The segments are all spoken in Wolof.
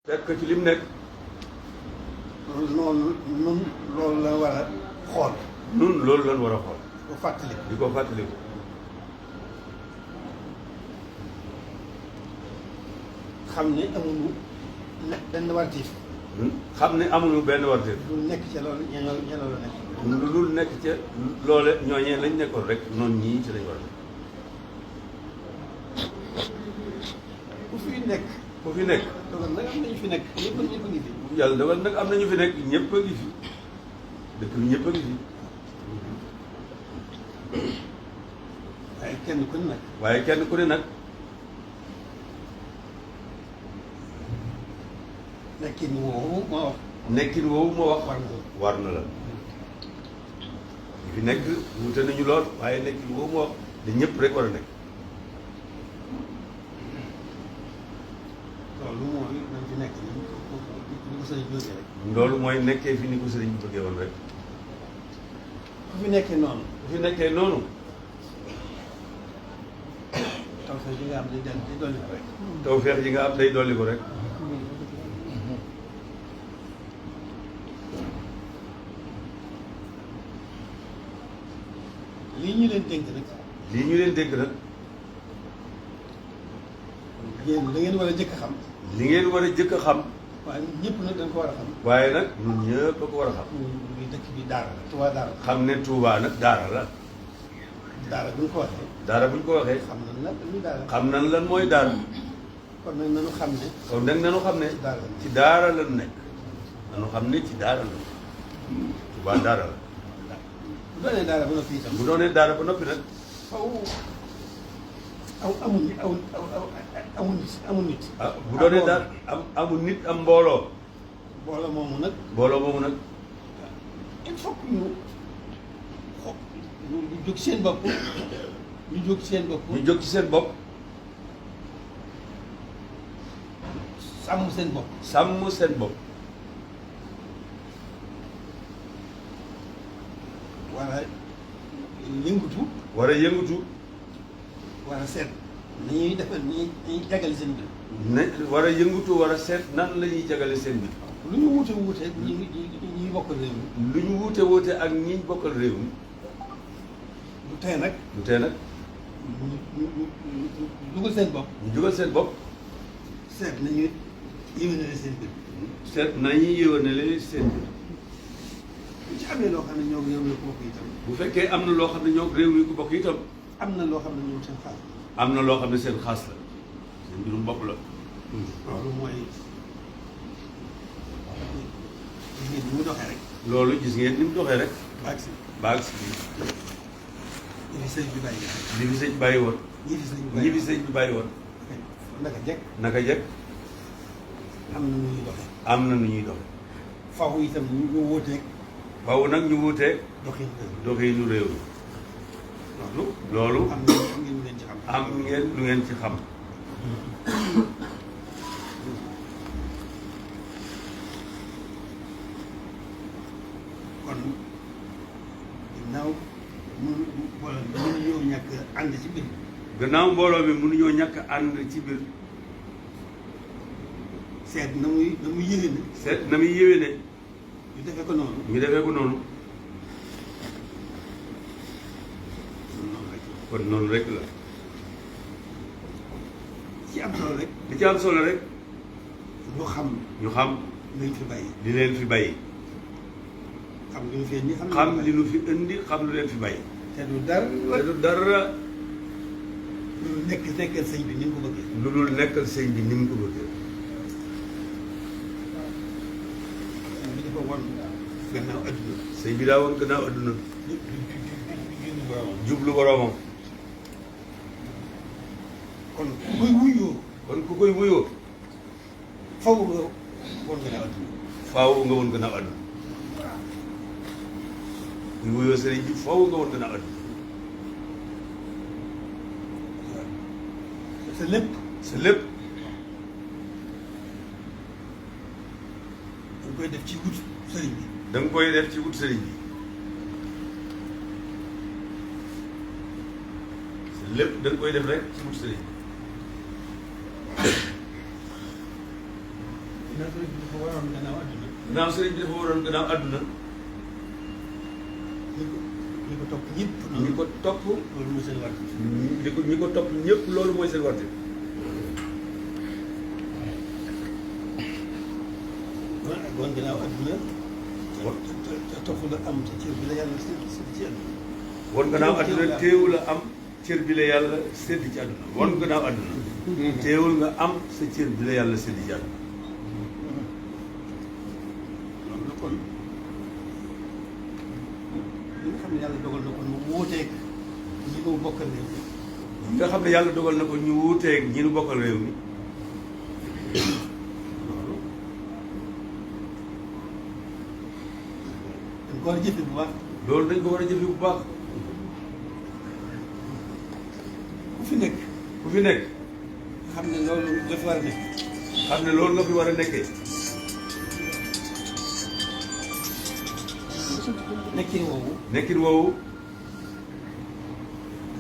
fekk ci lim nekk. noonu nun loolu la war a xool. nun loolu lan war a xool. ko fàttali di ko fàttaliku. xam ne amuñu benn wartiif. xam ne amuñu benn wartiif. lu nekk ca loolu ña loolu nekk. lu dul nekk ca loole ñooñee lañ nekkoon rek noonu ñii ci lañ war a nekk. ku fi nekk. ku fi nekk. dogal nag am nañu fi nekk ñëpp a ngi fi. yàlla dogal nag am nañu fi nekk ñëpp a ngi fi dëkk bi ñëpp a ngi fi. waaye kenn ku ne nag. waaye kenn ku ne nag. nekkin woowu ma wax. nekkin woowu ma wax. war na la. fi nekk wute nañu lool waaye nekkin woowu ma wax da ñëpp rek war a nekk. loolu mooy nañ fi nekk ni ko sëriñ bi bëggee rek. loolu mooy nekkee fi ni ko sëriñ bi bëggee woon rek. ku fi nekkee noonu. ku fi nekkee noonu. tawfeex yi nga am day dolli ko rek. tawfeex yi nga am day dolli ko rek. lii ñu leen dénk nag. lii ñu leen dénk nag. yéen da ngeen war a jëkk a xam. li ngeen war a jëkk a xam. waaye ñëpp nag dañ ko war a xam. waaye nag ñun ñëpp a ko war a xam. muy dëkk bi daara la Touba daara la. xam ne Touba nag daara la. daara bu ñu ko waxee. daara bu ñu ko waxee. xam nañ lan dañuy daara. xam nañ lan mooy daara. kon nag nañu xam ne. kon nag nañu xam ne. daara la ci daara la nekk. nañu xam ne ci daara la. Touba daara la. bu doonee daara ba noppi itam. bu doonee daara ba noppi nag. faw amul nit. ah bu doonee daara amul nit am mbooloo. mbooloo moomu nag. mbooloo moomu nag. il faut que ñu jóg seen bopp. ñu jóg seen bopp. ñu jóg ci seen bopp. sàmm seen bopp. sàmm seen bopp. war a yëngutu. war a yëngutu. war a seet nañuy defal nañuy jagale seen mbir. ne war a yëngutu war a seet nan la ñuy jagale seen mbir. lu ñu wuute wuute ñuy bokkal réew mi. lu ñu wuute wuute ak ñiñ bokkal réew mi. du tee nag. du tee nag. ñu dugal seen bopp. ñu dugal seen bopp. seet nañuy yéwénale seen mbir. seet nañuy yéwénale seen mbir. bu ci amee loo xam ne ñoom ñoom la ko bokk itam. bu fekkee am na loo xam ne ñoo réew mi ko bokk itam. am na loo xam ne ñoom seen xaas la. am na loo xam ne seen xaas la. seen mbirum bopp la. loolu mooy gis ngeen ni mu doxee rek. loolu gis ngeen ni mu doxee rek. baag si baag si ñi fi sëñ bi bàyyi li fi sëñ bàyyi woon. ñi fi sëñ bi ñi fi sëñ bi bàyyi woon. naka jekk naka jekk. am na nu ñuy doxee. am na nu ñuy doxe. faw itam ñu wóoteeg faw nag ñu wuutee. doxin doxinu réew mi. loolu. am ngeen lu ngeen ci xam. am ngeen lu ngeen ci xam. kon ginnaaw mënuñoo ñàkk ànd ci biir. gannaaw mbooloo mi mënuñoo ñàkk ànd ci biir. seet na muy yéwéne. seet na muy yéwéne. ñu defee ko noonu. ñu defee ko noonu. kon noonu rek la. ci am solo rek. li ci am solo rek. ñu xam. ñu xam. nañ fi bàyyi. li leen fi bàyyi. xam li ñu fi indi. xam li ñu fi indi xam lu leen fi bàyyi. te du dara. te du dara. lu nekkal sëñ bi ni mu ko bëggee. lu dul nekkal sëñ bi ni mu ko bëggee. sëñ bi dafa won gannaaw adduna. sëñ bi daa woon gannaaw adduna. jublu boromam. jublu boromam. kon ku koy wuyoo. kon ku koy wuyoo. faw nga won gannaaw adduna. faaw nga woon gannaaw adduna. kuy wuyoo sëriñ bi faaw nga woon gannaaw adduna. sa lépp. sa lépp. dañ koy def ci wut sëriñ bi. da nga koy def ci wut sëriñ bi. sa lépp da nga koy def rek ci wut sëriñ bi. ginnaaw sëriñ bi dafa waroon gannaaw àdduna. ginnaaw sëriñ bi dafa waroon gannaaw àdduna. ñi ko topp ñëpp. ñi ko topp. loolu mooy seen warte. ñi ko topp ñëpp loolu mooy seen warte. wan gannaaw àdduna. topp la am te cër bi la yàlla sédd ci àdduna. wan gannaaw àdduna teewul a am cër bi la yàlla sédd ci àdduna. wan gannaaw àdduna. teewul nga am sa cër bi la yàlla sédd ci àdduna. loolu kon li nga xam ne yàlla dogal na kon mu wuuteeg ñi ko bokkal réew mi. nga xam ne yàlla dogal na ko ñu wuuteeg ñi nu bokkal réew mi. dañ ko war a jëfe bu baax. loolu dañ ko war a jëfe bu baax. ku fi nekk. ku fi nekk. xam ne loolu nga fi war a nekk. xam ne loolu nga fi war a nekkee. nekkin woowu. nekkin woowu.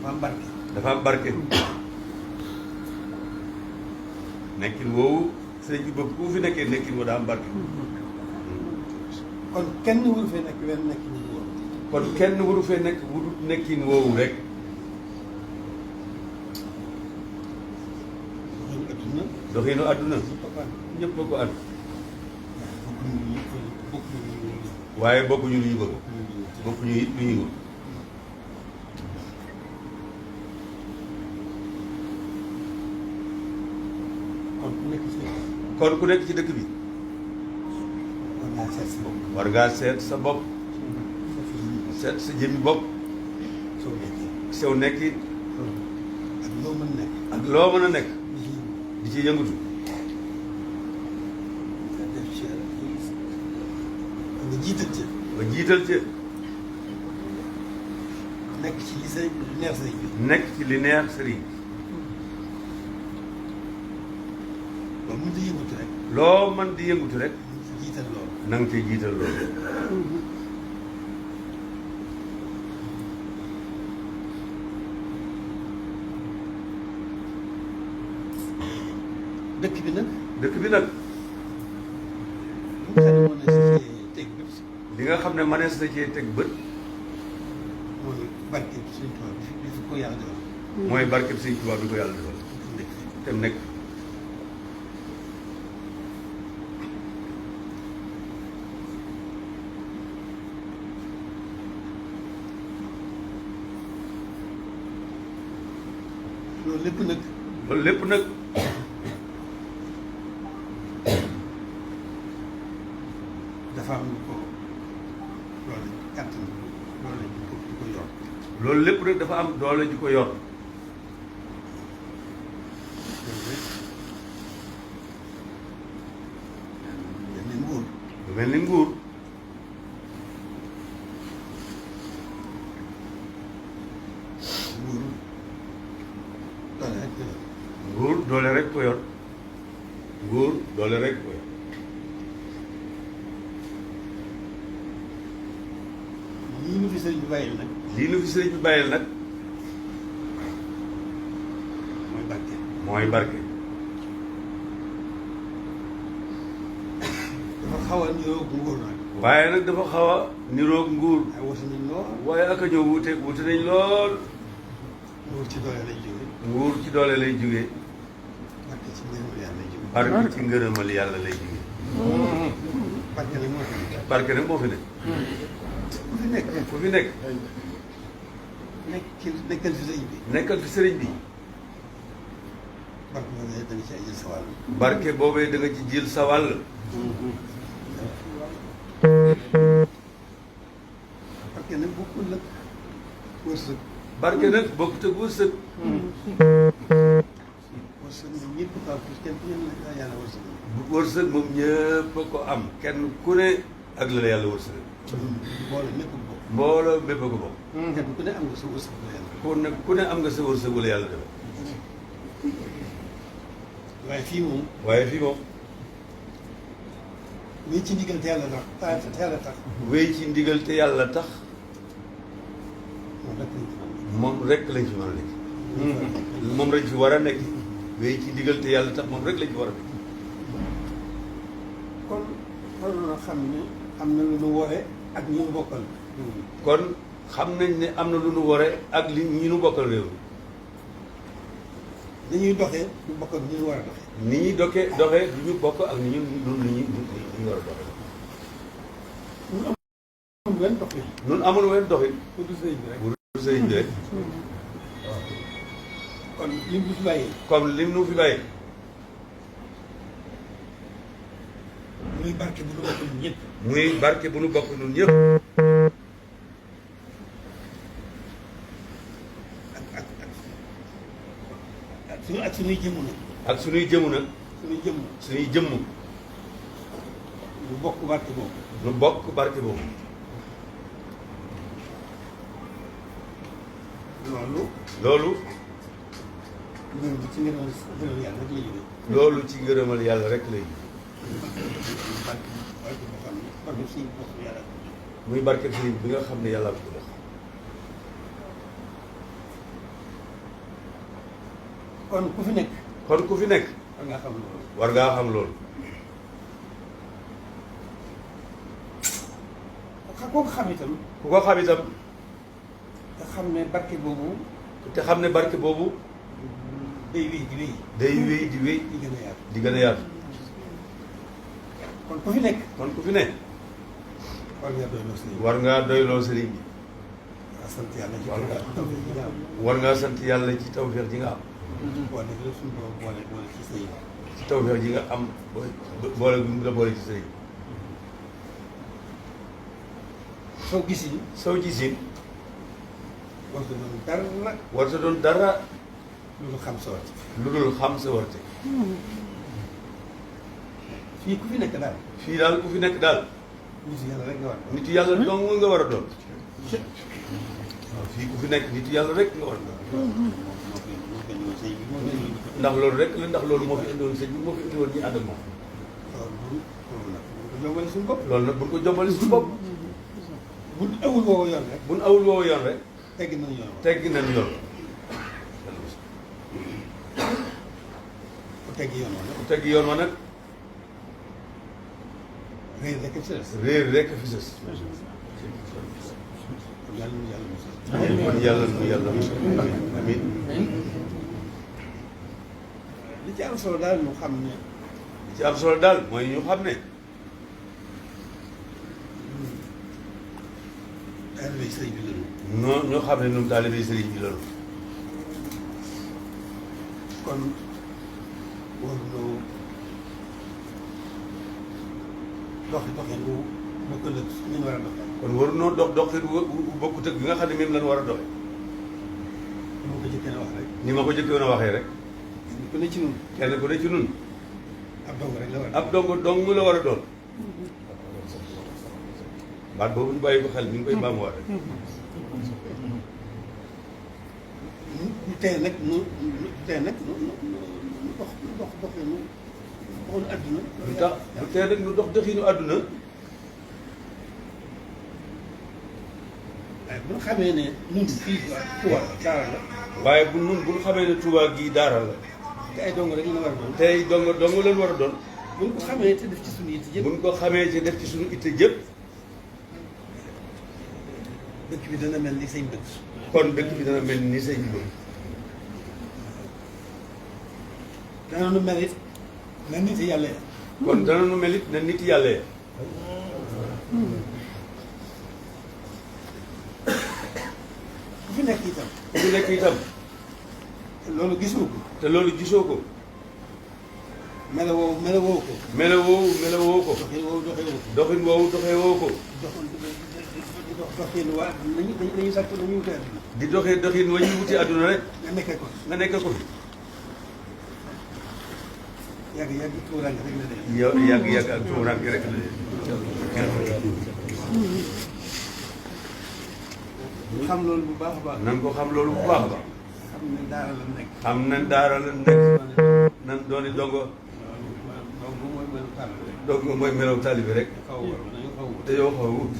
dafa am barke. dafa am barke. nekkin woowu sëriñ bi bëgg ku fi nekkee nekkin woo daa am barke. kon kenn waru fee nekk wenn nekkin woowu. kon kenn waru fee nekk wudut nekkin woowu rek. doxinu àdduna ñëpp a ko ànd. waaye bokkuñu lu ñu bëgg. bokkuñu it lu ñuy wut. kon ku nekk ci dëkk bi. war ngaa seet sa bopp. war ngaa seet sa bopp. seet sa jëmmi bopp. soo nekkee. sew nekki. ak loo mën nekk. ak loo mën a nekk. di ci yëngatu. nga jiital ca. nga jiital ca. nekk ci li sëriñ li neex sëriñ bi. nekk ci li neex sëriñ. loolu mënut a yëngatu rek. loo mën di yëngatu rek. jiital loolu. na nga ciy jiital loolu. dëkk bi nag. dëkk bi nag. li nga xam ne mën na li nga xam ne mënees si teg bët. na cee teg bët. mooy barke Sëriñ Tuubaa bi fi ko yàlla defal. mooy barkeb Sëriñ Tuubaa bi ko yàlla defal. te mu nekk. loolu lépp nag. loolu lépp nag. dafa am lu ko loolu kàttan loolu lañ ko di ko yor. loolu lépp nag dafa am doole ji ko yor. mel ni nguur. lu mel ni nguur. nguur doole rek nguur doole rek ko la yor. yor. nguur doole rek ko yor. lii nu fi sëriñ bi bàyyil nag. lii nu fi sëriñ bi bàyyil nag. mooy barke. mooy barke. dafa xaw a niroog nguur nag. waaye nag dafa xaw a niroog nguur. ay wute nañ lool. waaye ak a ñëw wuute wuute nañ lool. nguur ci doole lay jóge. nguur ci doole lay jógee. barke ci ngërëmal yàlla lay jóge. barke ci ngërëmal yàlla lay jógee. barke nag moo fi nekk. barke nag moo fi nekk. ku fi nekk. ku fi nekk. nekkal fi sëriñ bi. nekkal fi sëriñ bi. barke boobu da nga ci ay jël sa wàll. barke boobee da nga ci jël sa wàll. barke nag bokkul ak wërsëg. barke nag bokkut ak wërsëg. wërsëg moom ñëpp ko am kenn ku ne la yàlla wërsëg. wërsëg moom ñëpp a ko am kenn ku ne ak la la yàlla wërsëg. mbooloo mépp ko bokk. mbooloo bépp a ko bokk. kenn ku ne am nga sa wërsëg bu la yàlla. ku ne am nga sa wërsëg wala yàlla defal. waaye fii moom. waaye fii moom. wéy ci ndigal te yàlla tax te yàlla tax. wéy ci ndigal te yàlla tax. moom rek lañ ci mën. moom rek lañ fi mën a nekk. moom lañ fi war a nekk. wéy ci ndigal te yàlla tax moom rek lañ fi war a nekk. xam ne am na lu nu wore ak ñi nu bokkal. kon xam nañ ne am na lu nu ware ak li ñi nu bokkal réew ni ñuy doxee ñu bokk ak ñi ñu war a doxee. ni ñuy doxee du ñu bokk ak ni ñu war a doxee. amul wenn doxin. ñun amul wenn doxin. pour du sëriñ bi rek. pour du sëriñ bi rek. kon lim bi fi bàyyee. comme lim nu fi bàyyi. muy barke bu nu bokk ñun ñëpp. muy barke bu nu bokk ñun ñëpp. ak suñuy jëmm nag. ak suñuy jëmm nag. suñuy jëmm. suñuy jëmm. ñu bokk barke boobu. nu bokk barke boobu. loolu. ngërëm bi ci ngërëmal yàlla rek la jógee. loolu ci ngërëmal yàlla rek lay. muy barke sëriñ bi nga xam ne yàlla ko def. kon ku fi nekk. kon ku fi nekk. war ngaa xam loolu. war ngaa xam loolu. koo ko xam itam. ku ko xam itam. te xam ne barke boobu. te xam ne barke boobu. day wéy di wéy. day wéy di wéy. di gën a yaatu. di gën a yaatu. kon ku fi nekk. kon ku fi nekk. war ngaa doyloo sëriñ bi. war ngaa doyloo sëriñ bi. war sant yàlla ci tawfeex ji nga am. war ngaa sant yàlla ci tawfeex ji nga am. boole bi la suñu boole ci sëriñ bi. ci tawfeex ji nga am boole bi mu la boole ci sëriñ bi. soo gisin. soo gisin. war sa doon dara. war sa doon dara. lu dul xam sa warte. lu dul xam sa warte. fii ku fi nekk daal. fii daal ku fi nekk daal. nitu yàlla rek nga war a doon. nitu yàlla dong nga war a doon. waaw fii ku fi nekk nitu yàlla rek nga war a doon. ndax loolu rek la ndax loolu moo fi indiwoon sëñ bi moo fi indiwoon ñi ànd ak moom. loolu nag bu ñu ko jombale suñu bopp. loolu nag bu ñu ko jombale suñu bopp. bu ñu awul woowu yoon rek. bu ñu awul woowu yoon rek. teggi nañu yoon. teggi nañu yoon. ku teggi yoon ku teggi yoon wa nag. réer rek fi des. réer rek fi des. kon yàlla nu yàlla mosal. kon yàlla nu yàlla mosal. amiin. li ci am solo daal ñu xam ne. li ci am solo daal mooy ñu xam ne. taalibe sëriñ bi lañu. ñoo xam ne ñun taalibe sëriñ bi lañu. kon waruloo doxin bu bokkul ak ni ñu war a doxee. kon waruñoo doxin bu bokkut ak bi nga xam ne même lañu war a doxe. ni ma ko jëkkee wax rek. ni ma ko jëkkoon a waxee rek. ku ne ci ñun. kenn ku ne ci nun ab dong rek la war a. ab dong la war a doon. baat boobu ñu bàyyi ko xel mi ngi koy baamuwaat rek. tey nag nu dox doxinu àdduna. lu tax lu tee nag nu dox doxinu àdduna. waaye bu ñu xamee ne ñun fii Touba daara la. waaye bu ñu xamee ne Touba gii daara la. te ay dong rek la war a doon. tey dong leen war a doon. bu ñu ko xamee te def ci suñu yitte jëpp. bu ñu ko xamee ci def ci suñu itte jëpp. dëkk bi dana mel ni sëñ bëgg. kon dëkk bi dana mel ni sëñ bëgg. dana nu mel it na nit yàlla ya. kon dana nu mel it na nit yàlla ya. ku fi nekk itam. ku fi nekk itam. te loolu gisoo ko. te loolu gisoo ko. melawoo ko. melawoo ko. doxin woowu doxee woo ko. doxin woowu doxee woo ko. doxin waa nañu sàkk nañu wuti àdduna. di doxee doxin wa ñuy wuti àdduna rek. nga nekkee ko. nga nekk ko fi. yàgg tuuraange rek la de. yàgg ak tuuraange rek la de. xam loolu bu baax a baax. nan ko xam loolu bu baax a baax. xam ne daara la nekk. xam nañ daara la nekk. nan dooni dongo. donc mooy melu taalibe rek. dongo mooy melaw taalibe rek. xaw a nañu xaw a. te yow xaw a wut.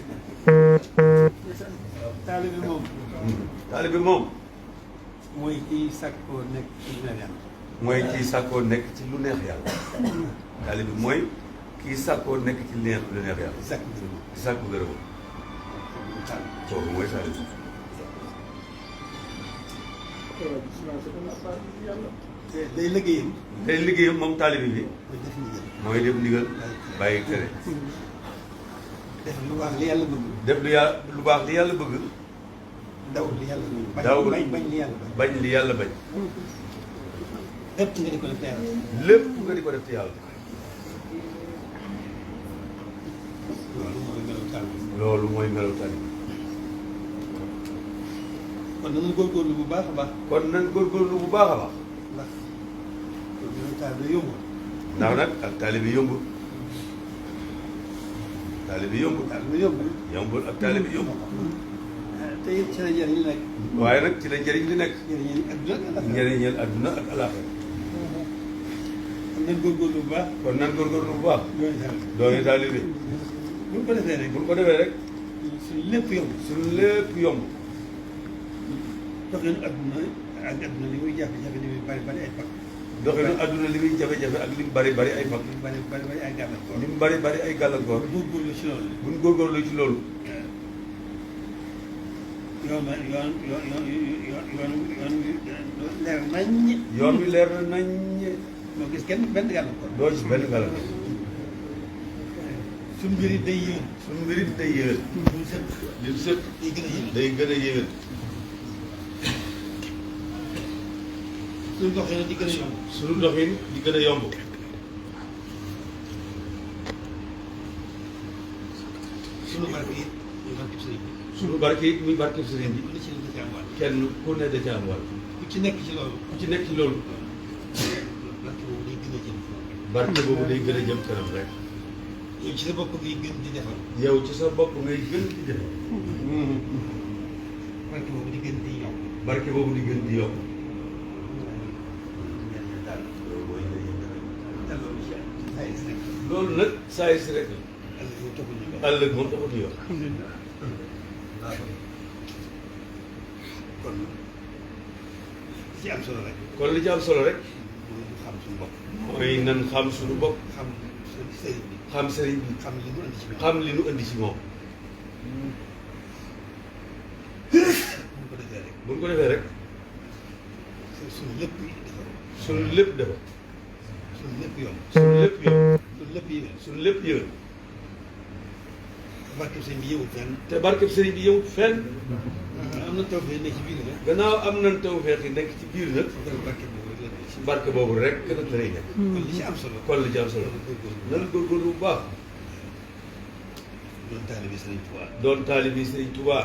taalibe moom. taalibe moom. mooy kiy sàkkoo nekk ci lu neex yàlla. mooy kii sàkkoo nekk ci lu neex yàlla. taalibe mooy kii sàkkoo nekk ci neex lu neex yàlla sàkk gërëm di sàkku gërëm taal kooku mooy taalibe te day liggéeyam tey liggéeyam moom taalibe bi mooy def ndigal mooy def ndigal bàyyi tere def lu baax li yàlla bëgg def lu baax li yàlla bëgg daw li yàlla bëgg daw bañ li yàlla bëgg bañ li yàlla bañ lépp nga di ko def te yàlla lépp nga di ko def ci yàlla loolu mooy melu taal loolu mooy melaw taalibe kon nañu góorgóorlu bu baax a baax kon nañ góorgóorlu bu baax a baax ndax melu taal la yombul ndax nag ak taalibe yombul taalibe yombul taal la yombul yombul ak taalibe yombul te it ci la njëriñ nekk waaye nag ci la njëriñ li nekk njëriñal adduna ak njëriñal adduna ak alaaxira kon nañ góorgóorlu bu baax kon nan góorgóorlu bu baax doon taal doone taalibe bu ñu ko defee rek buñ ko defee rek suñu lépp yomb suñu lépp yomb doxinu adduna ak adduna li muy jafe-jafe li muy bari bari ay pakk doxinu adduna li muy jafe-jafe ak li mu bari bari ay mag li bari bari bari ay gàllankoor li mu bari bari ay gàllankoor góorgóorlu ci loolu buñ góorgóorlu ci loolu yoon leer naññ yoon wi leer na nañ moo gis kenn benn gàllankoor doo ci benn gàllankoor suñu mbir it day yéen suñu mbir it day yéwén suñu sëpp li mu sëpp day gën a yéen day gën a yéwén suñu doxee di gën a yomb suñu doxin di gën a yomb suñu barke it ñu barke sëriñ bi suñu barke it muy barke sëriñ bi ku ne ci la ci am wàll kenn ku ne da ca am wàll ku ci nekk ci loolu ku ci nekk ci loolu barke boobu day gën a jëm barke boobu day gën a jëm kanam rek yow ci sa bopp ngay gën di defar yow ci sa bopp ngay gën di def barke boobu di gën di yokk barke boobu di gën di yokk daal loolu mooy njëriñ te loolu ci ay rek loolu nag saa yi si rek àll yow taxul ñu ko ëllëg moom taxutu yokk kon li ci am solo rek kon li ci am solo rek mooy ñu xam suñu bopp mooy nan xam suñu bopp xam sëriñ bi xam sëriñ bi xam li mu andi ci moom xam li nu indi ci moom bu ko defee rek buñ ko defee rek suñu lépp defaru suñu lépp defa suñu lépp yomb suñu lépp yomb suñu lépp yéwén suñu lépp yëwén barke sëriñ bi yëwul fenn te barkeb sëriñ bi yëwut fenn am na taw fee nekk ci biir rek gannaaw am nañ tawfeex yi nekk ci biir nag kon barke boobu rek la nekk ci barke boobu rek nag lay nekk kon li ci am solo kon li ci am solo nan góorgóorlu bu baax doon taalibe sëriñ Tuubaa doon taalibi sëriñ Tuubaa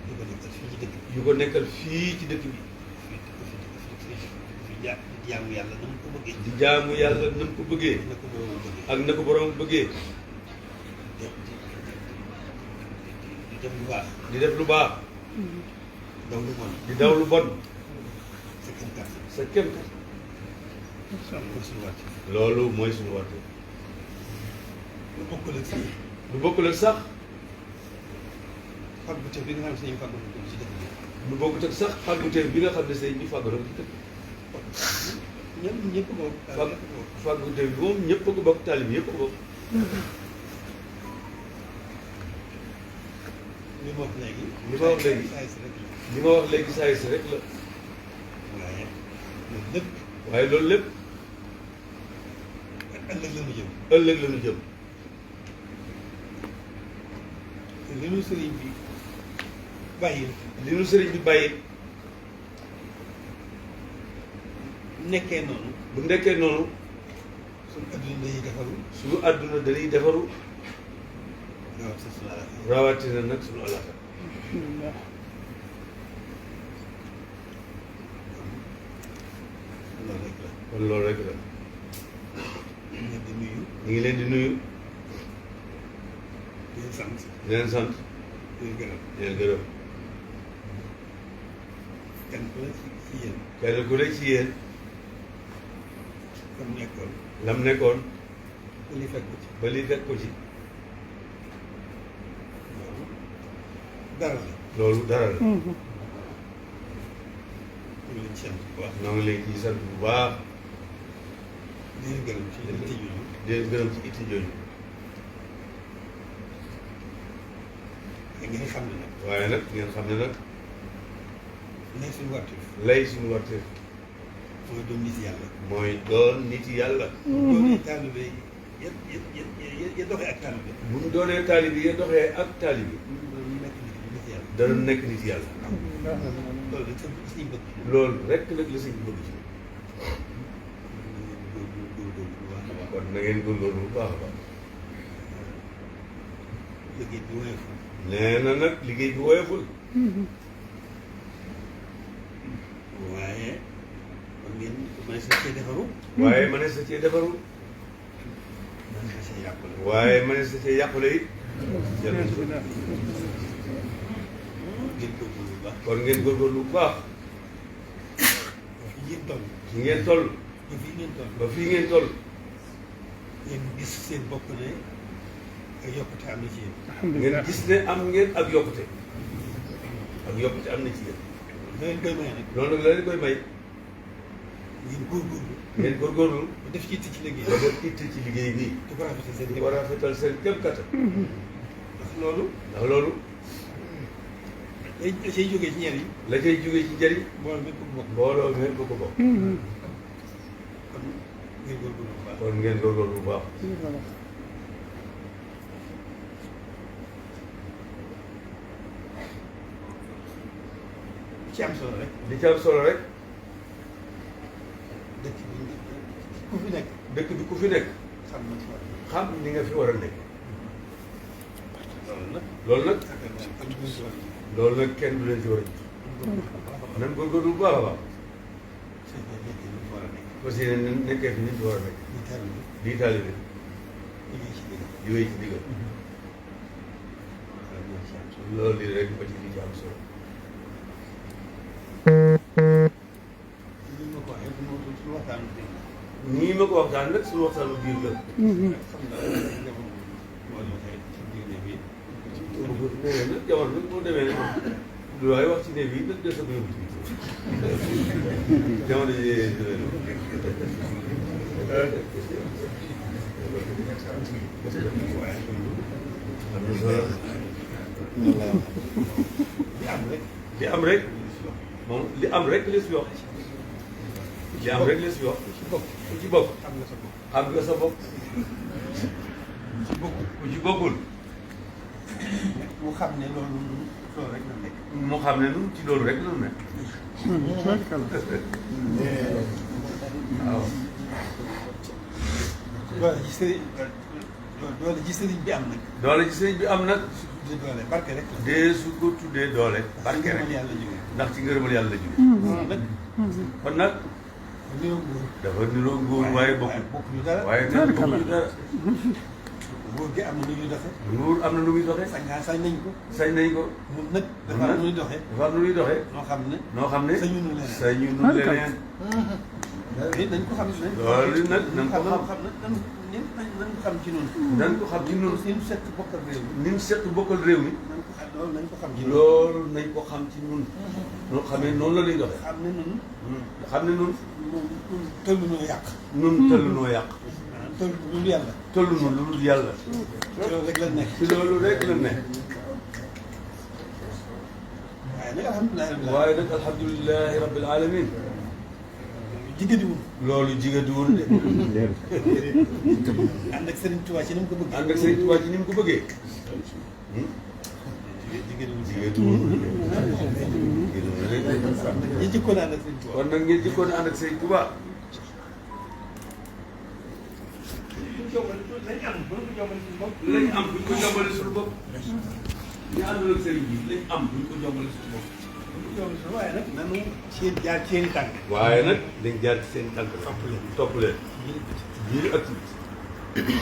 di ko nekkal fii ci dëkk bi yu ko nekkal fii ci dëkk bi fi jaamu yàlla na mu ko bëggee di jaamu yàlla na mu ko bëggee na ko boroom bëggee ak na ko borom bëggee di def lu baax di def lu baax daw lu bon di daw lu bon sa këm kàttan sa kem kat mooy suñu wàcc loolu mooy suñu wàtte lu bokkul ak fii lu bokkul ak sax fag bu tëb bi nga xam ne fag bu ko ci dëkk bi lu bokkut ak sax fàgguteef bi nga xam ne sëriñ bi fàggu na ko ci dëkk ñëpp ko fàgguteef bi moom ñëpp a ko bokk taalib yëpp a ko bokk li ma wax léegi li ma wax léegi saa si rek la li ma wax léegi saa si rek la waaye loolu lépp waaye loolu lépp ëllëg la ñu jëm ëllëg la ñu jëm te li ñu sëriñ bi bàyyi li nu sëriñ bi bàyyi nekkee noonu bu nekkee noonu suñu adduna dañuy defaru suñu àdduna dañuy defaru rawat sa suñu alaaka rawatina nag suñu alaaka loolu rek la kon loolu rek la ñu leen di nuyu ñu ngi leen di nuyu di leen sant di leen sant di leen gërëm di leen gërëm kenn ku ne ci yéen kenn ku nekk ci yéen comme nekkoon lam nekkoon ba li fekk ci ba lii fekk ko ci loolu dara la loolu dara la ñu ngi leen ci sant bu baax ñoo ngi leen ciy sant bu baax leen gërëm ci itte jooju. di leen gërëm ci itte jooju. ngeen xam ne nag. waaye nag ngeen xam ne nag. lay suñu warteef. lay suñu warteef. mooy doon nit yàlla. mooy doon nit yàlla. doonee taalibe ya doxee ak taalibe. bu mu doonee taalibe ya doxee ak taalibe. dana nekk nit yàlla. loolu rek suñu bëgg. loolu rek nag la sëñ bi bëgg ci. kon na ngeen góorgóorlu bu baax a baax. liggéey bi woyoful. nee na nag liggéey bi woyoful. waaye man ngeen mënees na cee defaru. waaye mënees na cee defaru. mënees na cee yàqule. waaye mënees na cee yàqule it. ngeen góorgóorlu bu baax. kon ngeen góorgóorlu bu baax. fi ngeen toll. fi ngeen toll. ba fii ngeen toll. ba fii ngeen toll. ngeen gis seen bopp ne ak yokkute am na ci yéen. ngeen gis ne am ngeen ak yokkute. ak yokkute am na ci yéen. da leen koy may nag. loolu nag la leen koy may. ngeen góorgóorlu. ngeen góorgóorlu. ba def ci itte ci liggéey. ba def itte ci liggéey bii. di ko rafetal seen di ko rafetal seen kéem kattan. ndax loolu. ndax loolu. day cay jógee ci njëriñ. la cay jógee ci njëriñ. mbooloo mépp ko bokk. mbooloo mépp ko bokk. kon ngeen góorgóorlu bu baax. kon ngeen góorgóorlu bu baax. li ci am solo rek. li ci am solo rek. dëkk bi ku fi nekk. dëkk bi ku fi nekk. xam na ci war xam ni nga fi war a nekk. loolu nag. loolu nag. loolu nag. loolu nag kenn du leen ci war a ji. nan góorgóorlu bu baax a baax. parce que nekkee fi nit ñi war a nekk. di taalibe. di wéy ci digal. loolu lii rek ba ci li ci am solo. nii ma ko waxtaan nag suñu waxtaanu biir la. nee na jamono bi moo demee ne moom lu waay wax ci ne bii nag des na ko yóbbu ci biir jamono ji demee noonu. am na solo. li am rek moom li am rek la si wax. li am rek la si wax. ku ci bokk. xam nga sa bopp. xam nga sa bopp. ku ci bokkul. mu xam ne loolu rek la nekk. mu xam ne ñun ci loolu rek la ñu nekk. waaw. doole ji sëriñ bi am nag. doole ji sëriñ bi am nag. di doole barke rek. dee su ko tuddee doole. barke rek yàlla jóge. ndax ci ngërëmal yàlla la jóge. kon nag. kon nag. dafa niroo nguur waaye bokkul. bokkuñu dara. waaye nag bokkuñu dara. nguur gi am na nu ñuy doxee. nguur am na nu muy doxee. sañ nañ ko. sañ nañ ko. ñun nag dafa am nu ñuy doxee. dafa am nu muy doxee. noo xam ne. noo xam ne. sañu nu leneen. sañu nu leneen. nañ ko xam ne. loolu nag nañ ko xam. nañ ko xam ci noonu. nañ ko xam ci noonu. ni mu seq bokkal réew mi. ni mu seq bokkal réew mi. nañ ko xam ci noonu. loolu nañ ko xam ci ñun. noo xamee noonu la ñuy doxee. xam ne noonu. xam ne ñun. tëllu noo yàq. ñun tëllu noo yàq. tëllu lu dul yàlla. tëllu nu lu dul yàlla. ci loolu rek la nekk. ci loolu rek la nekk. waaye nag alhamdulilah. waaye nag alhamdulilahi rabbil alamin. jigéeniwul. loolu jigéeniwul de. ànd ak Serigne Touba ci ni mu ko bëggee. ànd ak Serigne Touba ci ni mu ko bëggee. jigéeniwul. jigéeniwul. ñi jëkkoon ànd ak Serigne Touba. kon nag ngeen jëkkoon ànd ak Serigne Touba. lañ am bu ñu ko jombale suñu bopp. lañ am buñ ko jombale suñu bopp. ñu àndal ak Serigne bi lañ am buñ ko jombale suñu bopp. waaye nag nanu seen jaar seen i tànk. waaye nag dañ jaar ci seen tànk. topp leen. biir ak ci biti.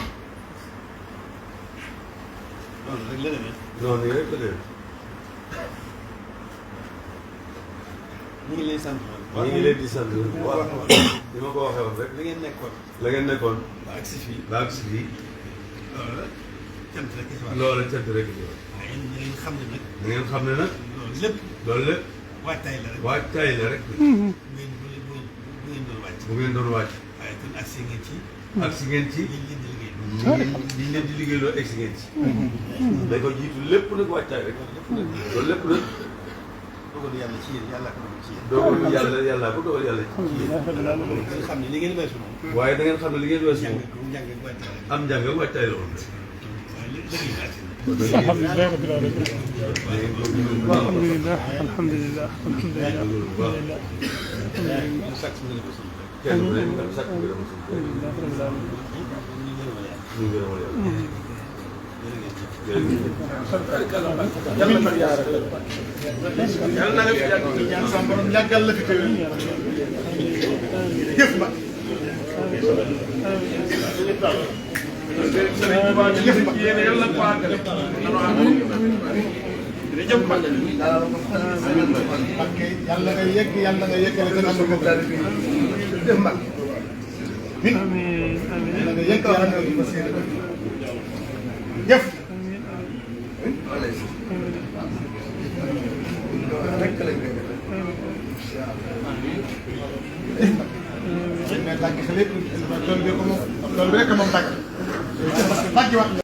loolu rek la demee. noonu rek la demee. ñu ngi leen sant. ñu ngi leen di sant. waaw li ma ko waxee woon rek. la ngeen nekkoon. la ngeen nekkoon. ba agsi fii. ba agsi fii. loolu la cant rek ci wax. loola cant rek ci wax. waaye ñu ngeen xam ne nag. da ngeen xam ne nag. loolu lépp. loolu lépp. waajtaay la rek. waajtaay la rek. bu ngeen doon wàcc. bu ngeen doon wàcc. waaye kon agsi ngeen ci. ak si ngeen ci. liñ leen di liggéey. liñ leen di liggéeyloo egg si ngeen ci. da ko jiitu lépp nag wàccaay rek. loolu lépp nag. dogalu yàlla ci yéen yàlla ko dogal ci yéen. dogalu yàlla ko dogal yàlla ci yéen. ngeen xam ne li ngeen weesu moom. waaye da ngeen xam ne li ngeen weesu moom. njàng ak wàccaay la. am njàng ak wàccaay la woon. waaye liggéey bi agsi na. alhamdulilah rabbil alamin alhamdulilah alhamdulilah alhamdulilah kenn ku nekk nga sàkk ngërëm suñu borom. ñu gërëmal yàlla. yàlla na nga fi yàgg ci ñaan sama borom yàggal la fi teew jëf ma Sëriñ Tuubaa jëf ma yéene yàlla na ko àggale nanu am jëf ma yàlla nga yegg yàlla nga yeggale te am ko jëf ma amiin yàlla nga yegg yàlla nga jëf mais tàgg xale yëpp tool bi ko moom tool bi rek moom tàgg